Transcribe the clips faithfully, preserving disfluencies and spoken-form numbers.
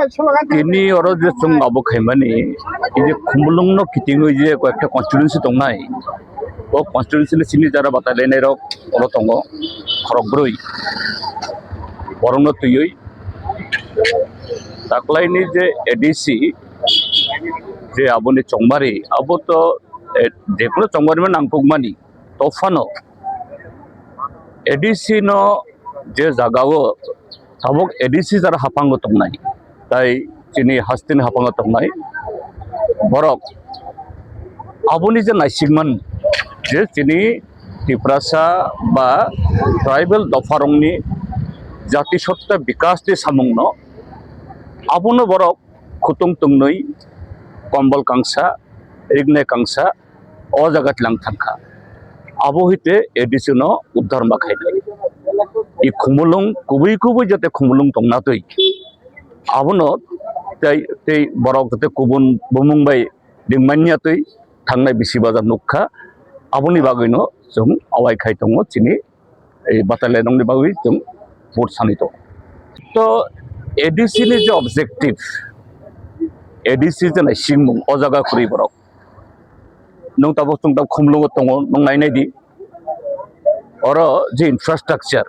Tini oro je chwng abo khaimani, ei je Khumulwngno kitingwi je koyekta constituency tongnai, o constituency ni sini jara batai lainai rok oro tongo, khorok brwi. Borokno twiwi taklaini je A D C, je aboni chongmari, abo to, eh, jephuru chongmari ma nangkukmani, tophano A D C no je jagao tabuk A D C jara haphango tongnai, tai chini hasteni haphango tongnai borok aboni je naisikman je chini Tiprasa ba tribal dopharokni jati sotta bikas ni samungno abono borok khutung tungnwi kombol kangsa, rignai kangsa o jaga tlang thangkha. Abo hite A D C no uddhar ma khainai. I Khumulwng kubui kubui jate Khumulwng tongna twi. Abono tei, tei borok jate kubun bumung bai ringmanya twi thangnai bisi baja nukha. Aboni bagwino chwng awai khai tongo chini ei batai lainokni bagwi chwng vote sanwi tongo. To A D C ni je objective, A D C je naisingmung o jaga kwrwi borok. Nwng tabuk chwng tabuk Khumulwngo tongo, nwng nainai di. Oro je infrastructure,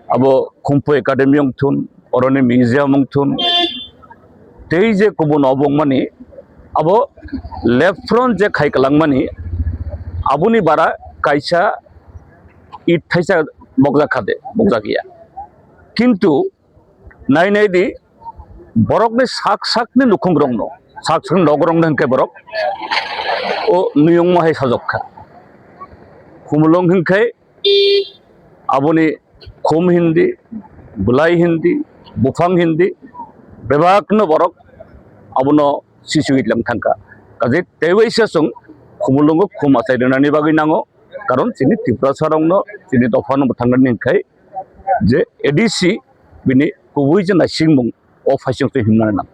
abo Khumpui Academy wng thun, oroni museum wng thun, tei je kubun obo wngmani, abo left front je khai kwlangmani, aboni bara kaisa it thaisa bokjak kha de, bokjak ya. Kintu nai nai di, borokni sak sakni nukhungrokno, sak sakni nogrokno hinkhe borok o nuyungma hai sajok kha. Khumulwng hinkhe aboni khum hindi, bwlai hindi, buphang hindi, bebakno borok abono sisui lang thangkha. Kaje teibaisa chwng Khumulwngo khum achai rwnani bagwi nango, karon chini Tiprasarokno, chini dophano bwthangnani hinkhe je A D C bini kubui je naisingmung o phaising twi himnani nango.